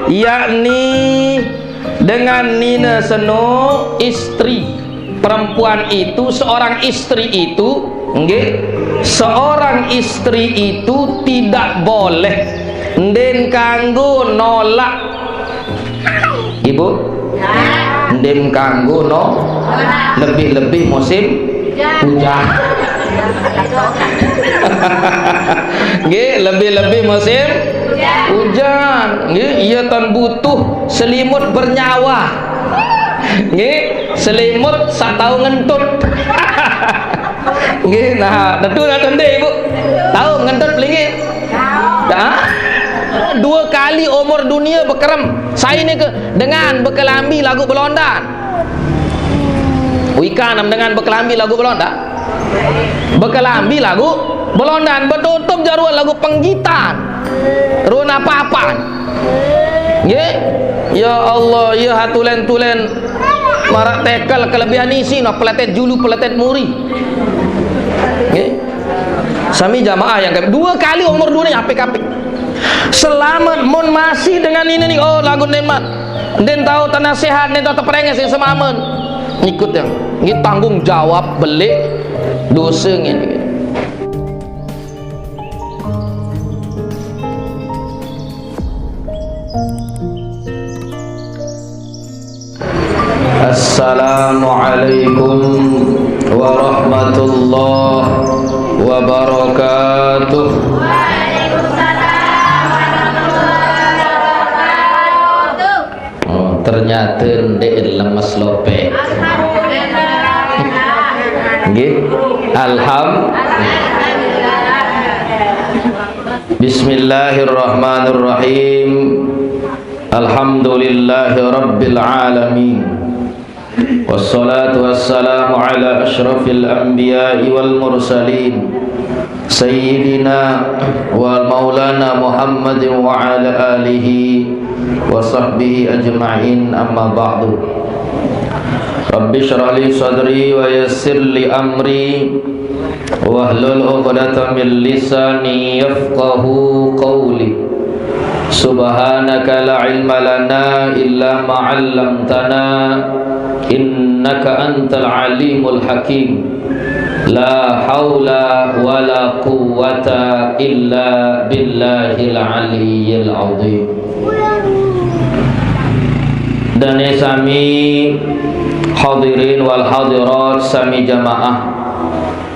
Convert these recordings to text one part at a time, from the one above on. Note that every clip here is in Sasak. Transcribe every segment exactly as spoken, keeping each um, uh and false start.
Yakni dengan nine seno, istri. Perempuan itu, seorang istri itu, nggih, seorang istri itu tidak boleh, nden kanggo nolak. Ibu? Nden kanggo no, lebih-lebih musim hujan. Nggih, lebih-lebih musim hujan. Nggih, iya tan butuh selimut bernyawa. Nggih, selimut sak tau ngentut. Nggih, nah, tentu dah tende, Ibu. Tau ngentut pelinggih? Dah? Dua kali umur dunia bekerem. Saya ni ke dengan bekelambi lagu belondan. Wikan am dengan bekelambi lagu belondan. Bekelambi lagu belondan, betutup jaruan lagu penggitan. Runa papan. Nggih. Ya Allah, ya hatulen-tulen marak tekel kelebihan isi no peletet julu peletet muri. Nggih. Sami jamaah yang kami dua kali umur dunia apik-apik. Selamat mun masih dengan ini nih. Oh, lagu nikmat. Nden tau tanah sehat, nden tau teperenges yang semamen. Ikut yang nggih tanggung jawab belik dosa ngene. Assalamualaikum warahmatullahi wabarakatuh. Oh, ternyata ndek lemes lope. Nggih. Alham. Bismillahirrahmanirrahim. Alhamdulillahi rabbil alamin. Wassalatu wassalamu ala asyrafil anbiya'i wal mursalin, sayyidina wa maulana Muhammadin wa ala alihi wa sahbihi ajma'in, amma ba'du. Rabbi shrah li sadri wa yassir li amri, wahlul 'uqdatam min lisani yafqahu qawli. Subhanaka la ilma lana illa ma 'allamtana, innaka antal alimul hakim. La haula wa la quwwata illa billahil aliyyil azim. Dane sami hadirin wal hadirat, sami jamaah,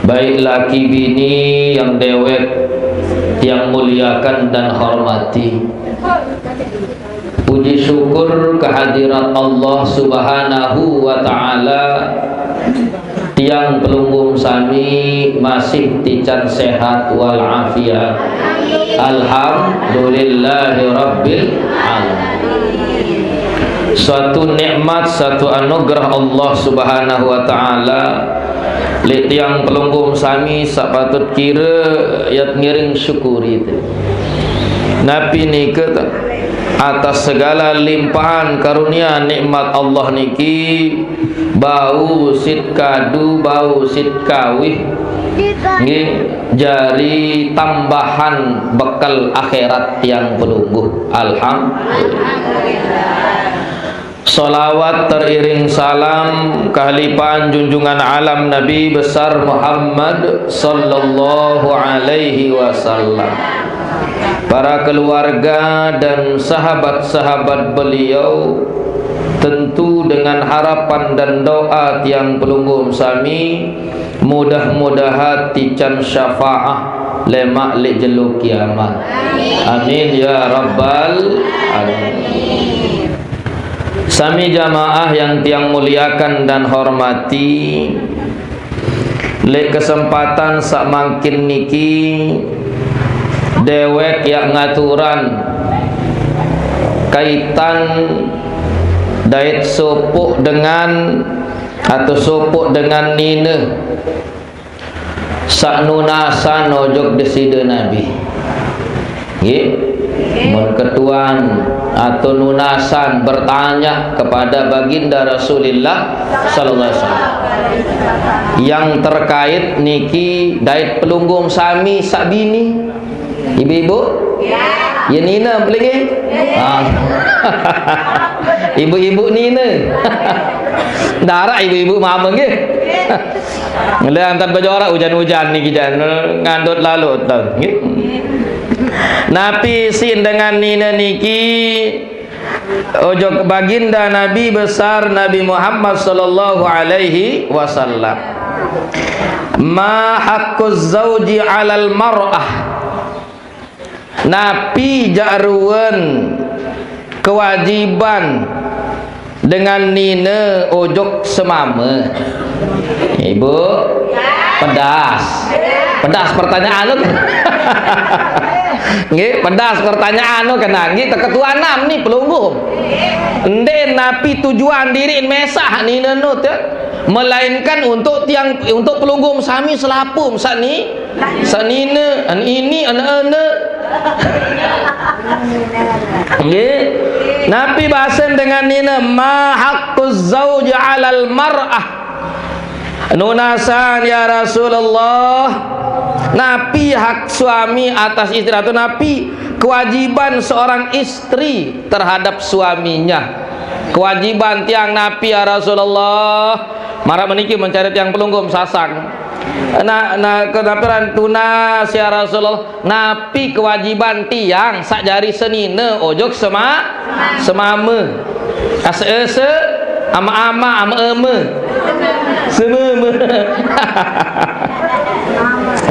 baik laki bini yang dewek, yang muliakan dan hormati. Puji syukur kehadirat Allah Subhanahu wa Ta'ala, tiang pelungguh sami masih tican sehat wal afiat. Alhamdulillahirabbil alamin. Suatu nikmat, suatu anugerah Allah Subhanahu wa Ta'ala. Lek tiang pelungguh sami sak patut kira yat ngiring syukuri tu. Napi nika tu? Atas segala limpahan karunia nikmat Allah niki, bau sit kadu, bau sit kawih, nggih, jari tambahan bekal akhirat tiang pelungguh. Alhamdulillah. Salawat teriring salam kehalipan junjungan alam Nabi besar Muhammad sallallahu alaihi wasallam. Para keluarga dan sahabat-sahabat beliau, tentu dengan harapan dan doa tiang pelungguh sami, mudah-mudahan tican syafaah lemak lek jelo kiamat. Amin ya rabbal alamin. Sami jamaah yang tiang muliakan dan hormati, lek kesempatan sak mangkin niki dewek yak ngaturan kaitan dait sopuk dengan atau sopuk dengan nine sak nunasan ojok deside Nabi. Nggih. Mun ketuan atau nunasan bertanya kepada Baginda Rasulillah sallallahu alaihi wasallam yang terkait niki dait pelungguh sami sak bini. Ibu-ibu? Ya. Ya nina pelinggih? Ah. Ibu-ibu nine. Darak ibu-ibu mama nggih. Ngeliang tan bejorok ujan-ujan niki jan ngandut lalu tau nggih. Napi sin dengan nine niki ojok baginda Nabi besar Nabi Muhammad sallallahu alaihi wasallam. Ma haqquz zauji 'alal mar'ah. Napi jak ruen kewajiban dengan nine ojok semame? Ibu, pedas. Pedas pertanyaan tu. Nggih, pedas pertanyaan tu kena. Nggih, teketuan nam ni pelungguh. Ende napi tujuan diri mesah nine nu tu? Melainkan untuk tiang, untuk pelungguh sami selapuh sani, sanine, an ini, an ene. Nggih. Napi basen dengan nine ma haqquz zauji 'alal mar'ah? Nunasan ya Rasulullah, napi hak suami atas istri atau napi kewajiban seorang istri terhadap suaminya? Kewajiban tiang napi ya Rasulullah? Marah meniki mencari tiang pelungguh sasang. Nah, nah, kenapiran tunas ya Rasulullah? Napi kewajiban tiang sak jari senine ojok sema, semame? Ase-ese, ama-ama, ama-eme. Sememe.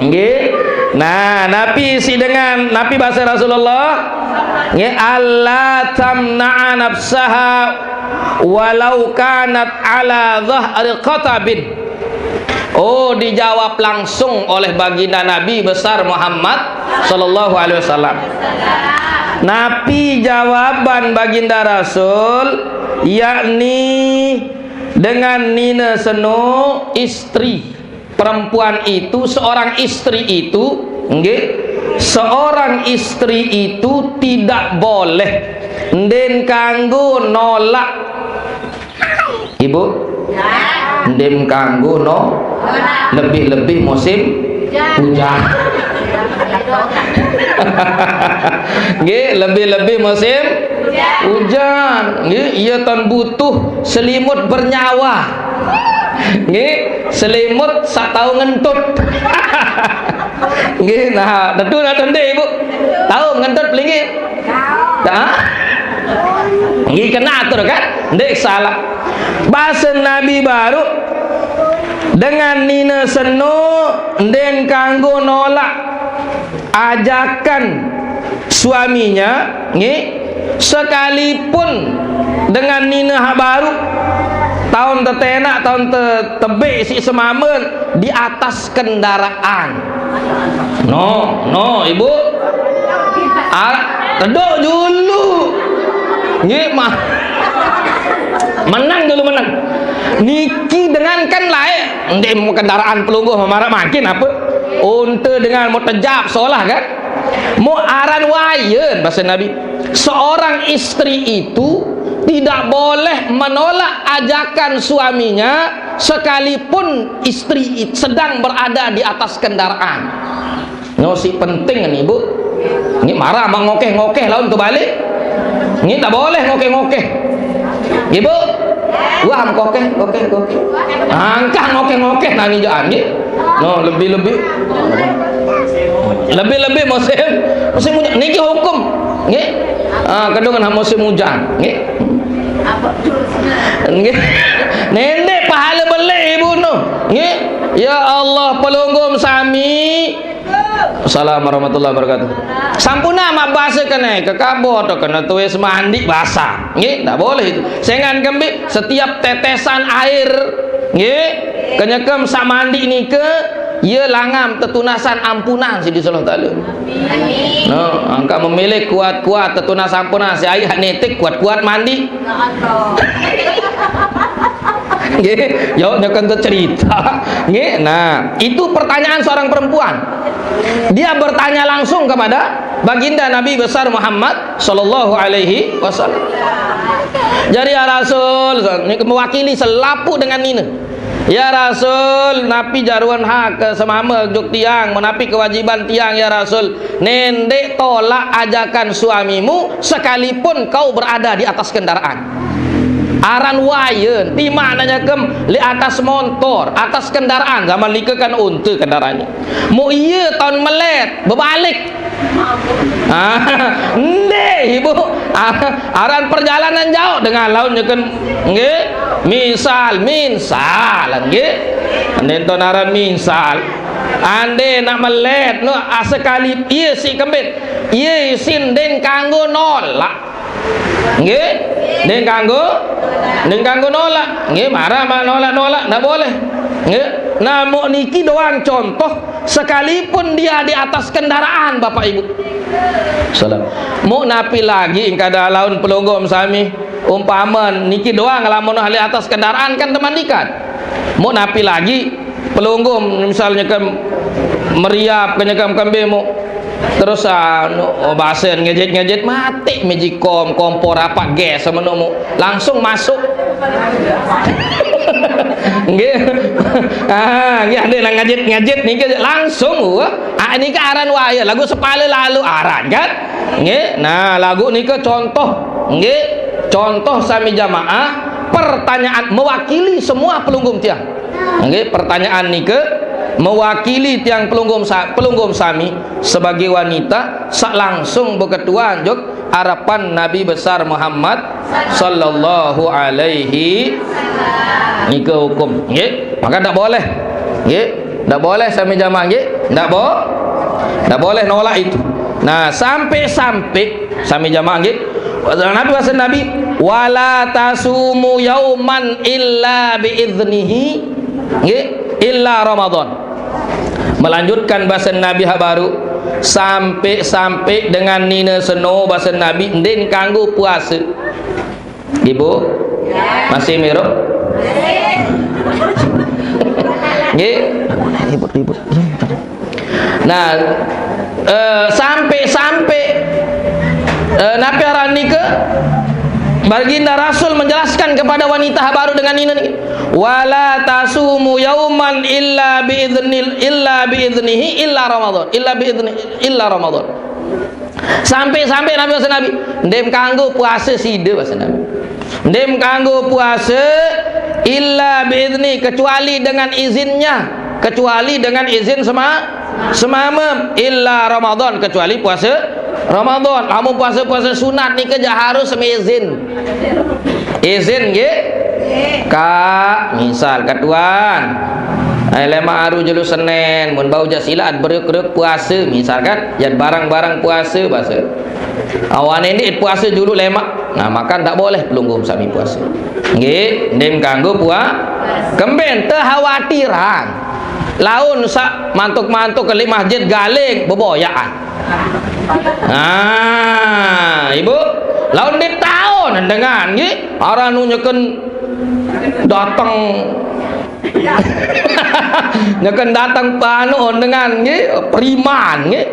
Nggih. Nah, napi si dengan, napi bahasa Rasulullah? Nggih, alla tamna'a nafsaha walau kanat ala dhahri qatabin. Oh, dijawab langsung oleh baginda Nabi besar Muhammad sallallahu alaihi wasallam. Napi jawaban baginda Rasul, yakni dengan nine seno istri. Perempuan itu, seorang istri itu, nggih, seorang istri itu tidak boleh, nden kanggo nolak. Ibu, nden kanggo no, lebih-lebih musim hujan. Nggih, lebih-lebih musim hujan. Nggih, iya ton butuh selimut bernyawa. Nggih, selimut sak tau ngentut. Nggih, nah, tentu dah tende Ibu. Tau ngentut pelinggih. Dah? Nggih, kena atur kan? Ndik salah. Bahasa Nabi baru dengan nina seno nden kanggo nolak ajakan suaminya, nggih, sekalipun dengan nina hak baru, taun tetenak, taun te-, tebik si semamen di atas kendaraan. No, no, Ibu. Ah, teduk dulu. Nggih, mah. Menang dulu, menang. Niki dengan kan lain. Ndik mau kendaraan pelungguh memarak makin apa? Unta dengan mau tejap solah kan? Mau aran wayen bahasa Nabi. Seorang istri itu tidak boleh menolak ajakan suaminya sekalipun istri it-, sedang berada di atas kendaraan. No si penting ni, Bu. Ni marah mak ngokeh-ngokeh laun tu balik. Ni tak boleh ngokeh-ngokeh. Ibu, wah, ngokeh, ngokeh, ngokeh. Angkah ngokeh-ngokeh nani jaan ni. No, lebih-lebih. Lebih-lebih musim, musim hujan. Niki hukum. Nggih. Ah, kedungan musim hujan. Nggih. Nggih. Nendek pahala beli ibu no. Nggih. Ya Allah, pelungguh sami. Assalamualaikum warahmatullahi wabarakatuh. Sampuna mak basa kene, ke kabot kene tuis mandi basa. Nggih, tak boleh itu. Sengan kembi setiap tetesan air, nggih, kenyekem sak mandi nike, ye langam tetunasan ampunan si di Allah Taala. No, angka memilih kuat-kuat tetunas ampunan si ayah netik kuat-kuat mandi. Nggih, yo nyekan tu cerita. Nggih, nah, itu pertanyaan seorang perempuan. Dia bertanya langsung kepada Baginda Nabi besar Muhammad sallallahu alaihi wasallam. Jadi ya Rasul, ni mewakili selapu dengan nina. "Ya Rasul, napi jaruan hak ke semame juk tiang, menapi kewajiban tiang, ya Rasul?" "Ndeq tolak ajakan suamimu sekalipun kau berada di atas kendaraan." Aran wayen, timaq nanya kem leq atas montor, atas kendaraan, zaman nike kan onte kendaraannye. Muq ie taun melet, bebalik. Ah, ndeq, Ibu. Ah, aran perjalanan jauq dengan laun nyeken, nggih. Misal, minsal, nggih. Nenten aran minsal. Ande naq melet, no, ah, sekali ie siq kembit. Ie isin ndeq kanggo nolak. Nggih? Ndeq kanggo, ndeq kanggo nolak. Nggih, maraq-maraq nolak-nolak, ndak boleh. Nggih? Nah, muq niki doang contoh, sekalipun dia di atas kendaraan, Bapak Ibu. Salam. Muq napi lagi engkah dalaun pelungguh sami, umpame niki doang lamun ahli atas kendaraan kan temandikan. Muq napi lagi pelungguh misalnya kan meriap ke nyekam kembe muq. Terus, anu, oh, basen ngejit-ngejit, mati meji kom, kompor apa gas semenoq muq. Langsung masuk. Nggih. Ah, nggih, ade nang ngejit-ngejit niki langsung, wah. Ah, niki aran waye, laguq sepale lalo aran, kan? Nggih. Nah, laguq niki contoh, nggih. Contoh sami jamaah, pertanyaan mewakili semua pelungguh tiang. Nggih, pertanyaan nike mewakili tiang pelungguh sa-, pelungguh sami sebagai wanita saq langsung beketuan juk arepan Nabi Besar Muhammad sallallahu alaihi nike hukum. Nggih, maka ndak boleh. Nggih, ndak boleh sami jamaah, nggih. Ndak bo-, ndak boleh nolak itu. Nah, sampai-sampai sami jamaah, nggih. Nabi, bahasa Nabi, "Wala tasumu yauman illa bi idznihi," nggih, "illa Ramadan." Melanjutkan bahasa Nabi hak baru, "Sampai-sampai dengan nine seno," bahasa Nabi, "ndeq kanggo puase." Ibu? Masih mirup? Nggih? Ribut-ribut. Nah, eh, sampai-sampai, eh, napi aran nike? Baginda Rasul menjelaskan kepada wanita baru dengan nine niki, "Wala tasumu yauman illa bi idznil, illa bi idznihi illa Ramadan, illa bi idzni, illa Ramadan." Sampai-sampai Nabi, bahasa Nabi, "Ndeq kanggo puase side," bahasa Nabi. "Ndeq kanggo puase illa bi idznihi," kecuali dengan izinnya, kecuali dengan izin sema-, semamem, "illa Ramadan," kecuali puase Ramadan. Lamun puase-puase sunat nike jaq harus semizin. Izin, nggih? Kak, misal, Kak Tuan, eh, lemaq aru jelo Senen, mun bau jaq silaq beryuk-ryuk puase, misalkan, jaq bareng-bareng puase, base. Awane ndeq puase julu lemaq. Nah, maka ndak boleh pelungguh sami puase. Nggih, ndeq kanggo pua-, kemben tekhawatiran. Laun saq mantuk-mantuk leq masjid galing, beboyaqan. Nah, Ibu, laun ndeq taun dengan, nggih, aran nu nyeken dateng, nyeken dateng panu dengan, nggih, periman, nggih.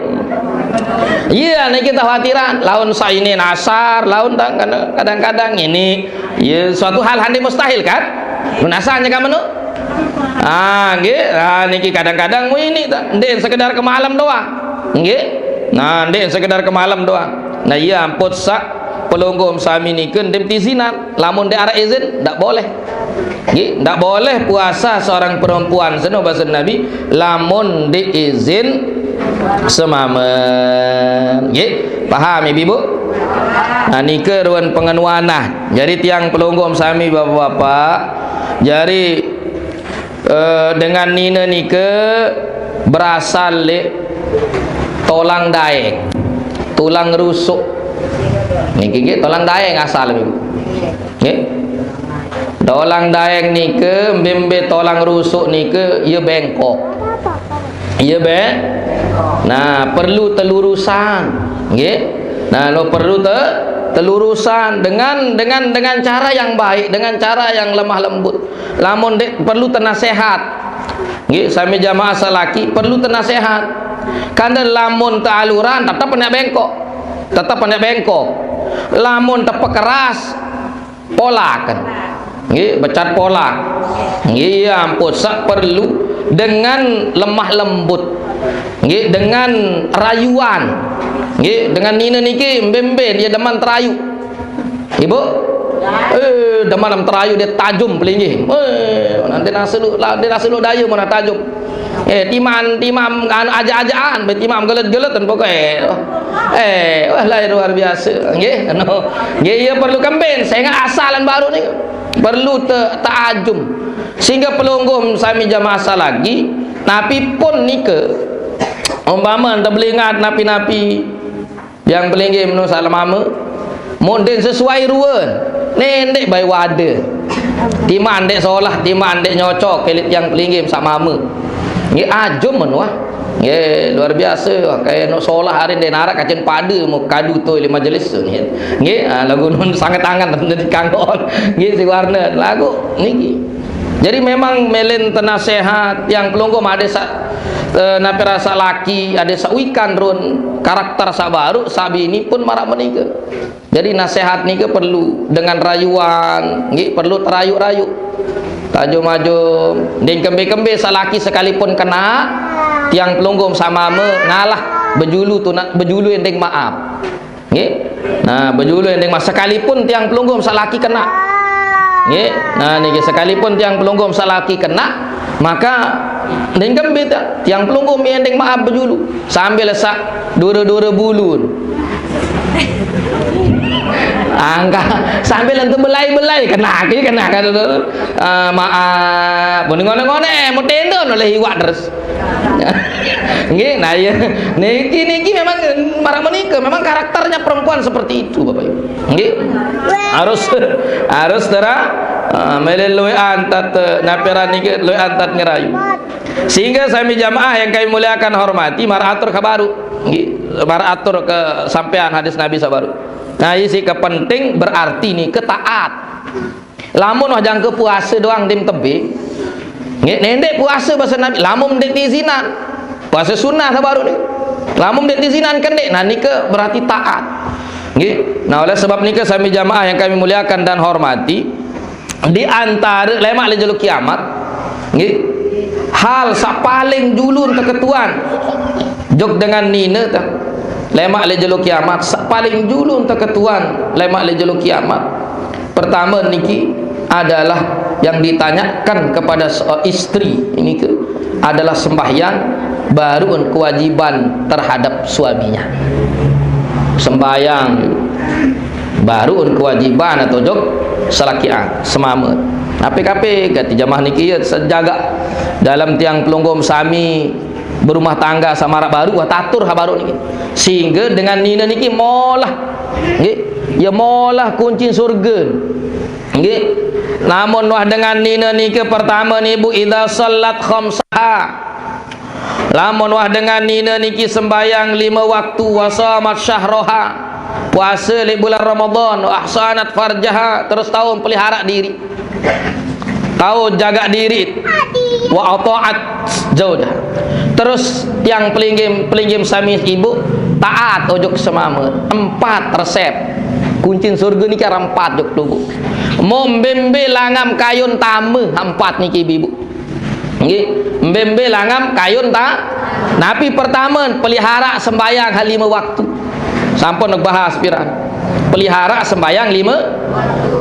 Iya, niki kekhawatiran. Laun saq ine nasar, laun tang kadang-kadang ini, ya, suatu hal hande mustahil, kan? Nasar nyekam menu. Ah, nggih. Ah, niki kadang-kadang ini ta, ndeq sekedar kemalem doang. Nggih. Nah, ndeq sekedar kemalem doang. Nah, iya, ampun saq pelungguh sami nike ndeq tizinan. Lamun ndeq araq izin, ndak boleh. Nggih, ndak boleh puasa seorang perempuan, seno base Nabi, lamun ndeq izin semamem. Nggih, paham, Ibu? Nah, nike ruen pengenuan nah. Jari tiang pelungguh sami, Bapak-bapak, jari eh, dengan nine nike berasal leq tolang daeng, tulang rusuk. Niki nggih tolang daeng asal niki. Nggih. Tolang daeng nike mbe-mbe tolang rusuk nike ye bengkok. Ye be-, nah, perlu telurusan. Nggih. Nah, lo perlu te-, telurusan dengan, dengan, dengan cara yang baik, dengan cara yang lemah lembut. Lamun ndeq perlu tenasehat. Nggih, sami jamaah salaki perlu tenasehat. Kande lamun tealuran tetep ndeq bengkok. Tetep ndeq bengkok. Lamun tepekeras, polaken. Nggih, becat pola. Nggih, ya ampun, sak perlu dengan lemah lembut. Nggih, dengan rayuan. Nggih, dengan nina niki mbe-mbe dia demen terayu. Ibu? Eh, demen terayu dia tajam pelinggih. Eh, nanti nasi lu, nanti nasi lu daya mana tajam. Eh, timan, timan anu ajak-ajakan, be timan gelet-gelet dan pokoknya. Eh, wah lah luar biasa. Nggih, anu. Nggih, ya perlu kembin. Saya ingat asalan baru ni. Perlu te, taajum. Sehingga pelungguh sami jamaah salaki, napi pun nika. Umpama ente belingat napi-napi yang pelinggih menu salamama. Mundin sesuai ruan. Nendek bai wada. Timan dek solah, timan dek nyocok, kelit yang pelinggih sama mama. Nggih ajum menuah. Nggih luar biasa. Wah, kaya nak solah hari dia narak kacen pada mau kadu tu lima jelis tu nggih. Nggih, ah, lagu nun sangat tangan jadi kangkon. Nggih si warna lagu niki. Jadi memang melen tenasehat yang pelungguh ada sa, eh, napi rasa laki, ada sa wikan run karakter sa baru, sabi ini pun marak menika. Jadi nasihat nika perlu dengan rayuan, nggih perlu terayuk-rayuk. Tajum-ajum, ding kembe-kembe salaki sekalipun kena, tiang pelungguh sama me ngalah bejulu tu nak bejulu ending maaf. Nggih. Nah, bejulu ending maaf sekalipun tiang pelungguh salaki kena. Nggih. Nah, niki sekalipun tiang pelungguh salaki kena, maka ding kembe ta-, tiang pelungguh mi ending maaf bejulu sambil sak dura-dura bulun. Angka sambil ente belai-belai kena ki kena kan tu. Ah, maaf. Mun ngone-ngone mau tendon oleh iwak terus. Nggih, nah iya. Niki niki memang marah menika, memang karakternya perempuan seperti itu Bapak Ibu. Nggih. Harus harus tera ah, mele luwe antat eh, naperan niki luwe antat ngerayu. Sehingga sami jamaah yang kami muliakan hormati, maratur kabaru. Nggih, maratur ke sampean hadis Nabi sabaru. Nah, isi kepenting berarti ni ketaat. Lamun wah jangka puasa doang dim tebe. Nggih, nendek puasa bahasa Nabi, lamun dek diizinan. Puasa sunnah sabaru ni. Lamun dek diizinan kendek, nah nika berarti taat. Nggih. Nah, oleh sebab nika sami jamaah yang kami muliakan dan hormati, di antara lemak le jelo kiamat, nggih, hal sa paling julun teketuan jok dengan nina ta. Lemak le jelo kiamat, sa paling julun teketuan lemak le jelo kiamat. Pertama niki adalah yang ditanyakan kepada se- istri ini ke adalah sembahyang baru kewajiban terhadap suaminya. Sembahyang baru kewajiban atau jok selakian semama. Ape kape kati jamaah niki ya sejaga dalam tiang pelungguh sami berumah tangga samarak baru wah tatur ha baru niki. Sehingga dengan nina niki molah. Nggih. Ya molah kunci surga. Nggih. Namun wah dengan nina niki pertama ni Bu idza sallat khamsaha. Lamun wah dengan nina niki sembahyang lima waktu, wa shamat syahroha, puasa li bulan Ramadan, wa ahsanat farjaha, terus tahun pelihara diri. Tahun jaga diri. Wa ata'at zaujaha. Terus tiang pelinggim pelinggim sami ibu taat ojuk semama. Empat resep. Kuncin surga niki ada empat juk tubuh. Mombembe langam kayun tama empat niki ibu. Nggih, mbe-mbe langam kayun ta. Napi pertama pelihara sembahyang ha lima waktu. Sampun bahas piran. Pelihara sembahyang lima.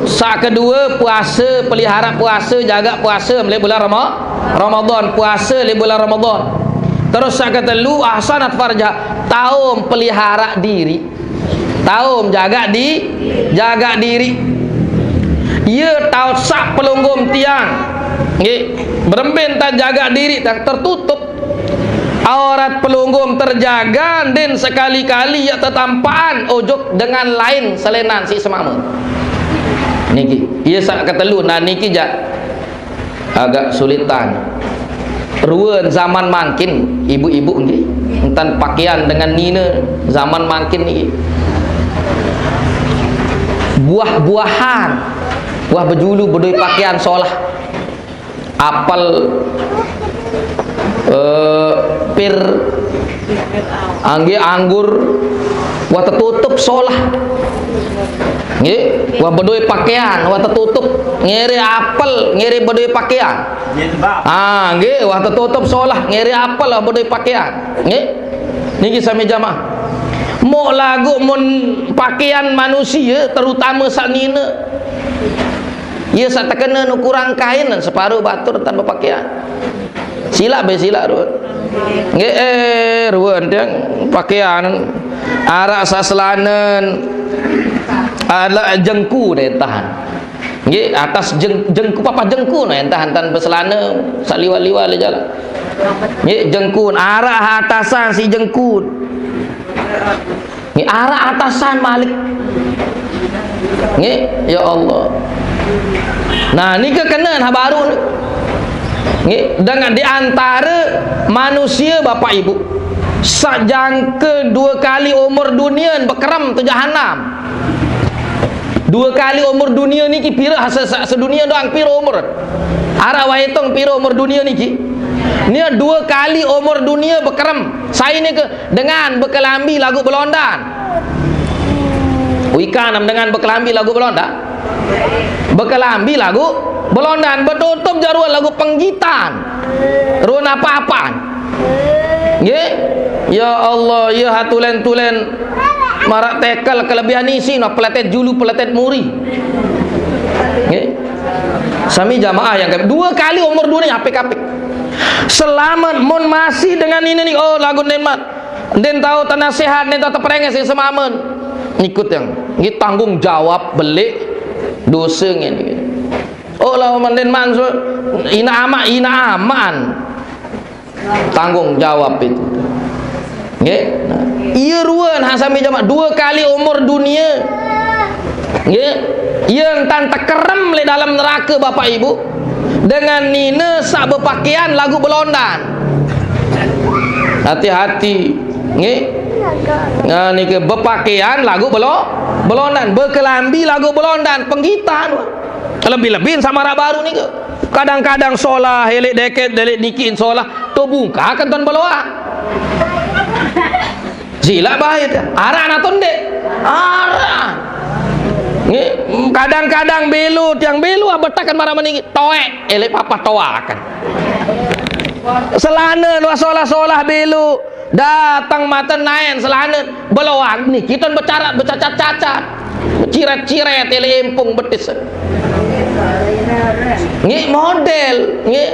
Sak kedua puasa, pelihara puasa, jaga puasa mulai bulan Rama, Ramadan, puasa le bulan Ramadan. Terus sak ketelu ahsanat farja, taum pelihara diri. Taum jaga di jaga diri. Ia tau sak pelunggum tiang. Nggih, berembin tan jaga diri tang tertutup. Aurat pelunggum terjaga, din sekali-kali ia tetampaan ojuk dengan lain selenan si semama. Niki, ia sak ketelu nah niki jak agak sulitan. Ruan zaman mangkin, ibu-ibu nggih. Entan pakaian dengan nina zaman mangkin niki. Buah-buahan, buah bejulu bedoi pakaian solah. Apel eh, pir Angge anggur, wah tetutup solah. Nggih, wah bedoe pakaian, wah tetutup, ngere apel, ngere bedoe pakaian. Ah, nggih, wah tetutup solah, ngere apel, wah bedoe pakaian. Nggih. Niki sami jamaah. Mok lagu mun pakaian manusia, terutama saknine. Iya, sak tekenen ukurang kain dan separuh batur tanpa pakaian. Silaq be silaq ruan. Nggih, eh, ruan tiang pakaian araq saselanen, araq jengku ne tahan. Nggih, atas jeng-, jengku, papah jengku ne tahan tan beselane saliwat-liwat le jalan. Nggih, jengku, araq atasan si jengku. Nggih, araq atasan malik. Nggih, ya Allah. Nah, nike kenen ha baru ni. Nggih, dengan di antara manusia, Bapak Ibu, saq jangke due kali umur dunia bekerem tu jahanam. Due kali umur dunia niki pire? Hase sa-, sedunia doang pire umur? Araq wah etong pire umur dunia niki? Nia due kali umur dunia bekerem. Sai nike? Dengan bekelambi laguq belondan. Wikan am dengan bekelambi laguq belondan? Bekelambi laguq belondan, betutup jaruan laguq penggitan. Run apa-apan. Nggih? Ya Allah, ya ha tulen-tulen maraq tekel kelebihan isi, no peletet julu, peletet muri. Nggih? Sami jamaah yang ke-, due kali umur dunia apik-apik. Selamet mun masih dengan ini nih, oh, laguq nikmat. Ndeqn tao tenasehat, ndeqn tao teperenges sing semamen. Nikut yang, nggih, tanggung jawab beleq dose ngene. Oh, lamun ndeqn mansu, inaq amaq, inaq amaq. Tanggung jawab itu. Nggih. Nah, iya ruan ha sami jamaah due kali umur dunia. Nggih. Iya entan tekerem leq dalem nerake, Bapak Ibu. Dengan nine saq bepakaian laguq belondan. Hati-hati. Nggih. Nah, nike bepakaian laguq belo-, belondan, bekelambi laguq belondan, penggitan. Lebih-lebih saq maraq baru nike. Kadang-kadang solah, eleq deket, eleq nikin solah, to bungkah kenton beloaq. Silaq bae, araq naton ndeq? Araq. Nggih, kadang-kadang belo, tiang belo, ah, betaken maraq meniki, toeq, eleq papah toaken. Selanen, wah solah-solah belo, dateng maten naen selanen, beloaq niki ton becarat, becacat-cacat. Ciret-ciret, eleq empung betis. Nggih model, nggih.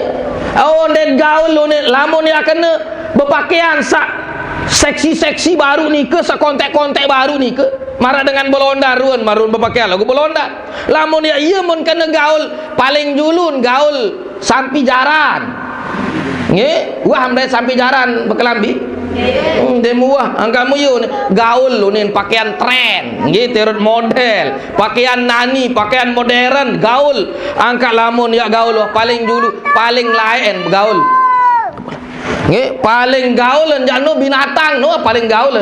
Oh, ndeq gaul, lamun ya kene bepakaian saq seksi-seksi baru nike, saq kontek-kontek baru nike, maraq dengan belondan ruan, marun bepakaian laguq belondan. Lamun ya, iya mun kene gaul, paling julun gaul sampi jaran. Nggih, wah, mbe sampi jaran bekelambi? Hmm, ndeq muah, angkaq muyun. Gaul unin pakaian tren. Nggih, turut model. Pakaian nani, pakaian modern, gaul. Angkaq lamun ya gaul, wah, paling julu, paling laen begaul. Nggih, paling gaul jaq no binatang no paling gaul.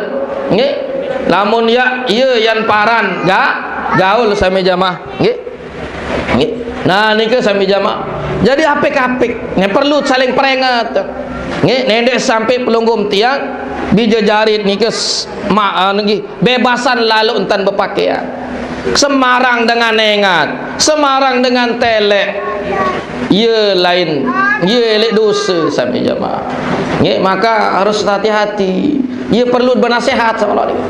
Nggih. Lamun ya, iya yan paran ga-, gaul sami jamaah. Nggih. Nggih. Nah, nike sami jamaah. Jadi apik-apik, ne perlu saling peringet. Nggih, ne ndeq sampe pelungguh tiang bije jarit nike s-, ma-, anu nggih, bebasan lalo entan bepakaian. Semarang dengan engat, semarang dengan teleq. Ye lain, ye leq dose sami jamaah. Nggih, maka harus hati-hati. Ye perlu benasehat sama Allah niki.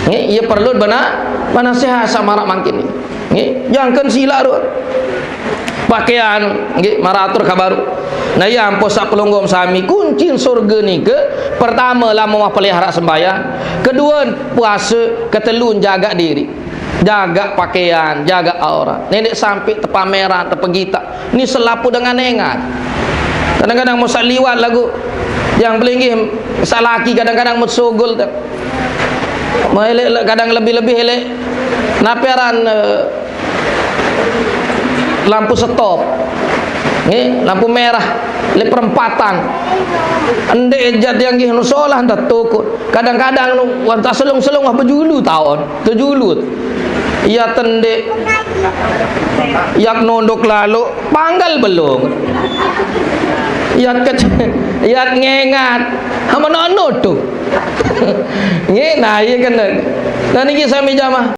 Nggih, ye perlu bena-, benasehat sama anak mangkin niki. Nggih, jangken silaq ruq. Pakaian, nggih, maraq atur kabaru. Nah, iya ampoq saq pelungguh sami, kuncin surge nike, pertame, lamun wah pelihara sembahyang, kedue, puase, ketelun, jagaq diriq. Jagaq pakaian, jagaq aurat. Neneq sampe tepameran, tepegitaq. Ni selapuq dengan engat. Kadang-kadang mosaq liwat laguq yang pelinggih saq laki kadang-kadang mut sugul te. Meleq le-, kadang lebih-lebih leq nape aran, eh, lampu stop. Nggih, lampu merah leq perempatan. Ndeq jat yang nggih nu solah ndeq tokol. Kadang-kadang nu wah taselung-selung wah bejulu taon, tejulut. Iya tendeq. Yak nondok lalo, panggal belum. Yat kec-, yat ngengat. Hamba nak nuduh. Nggih, nah, iya kena. Nah, niki sami jamaah.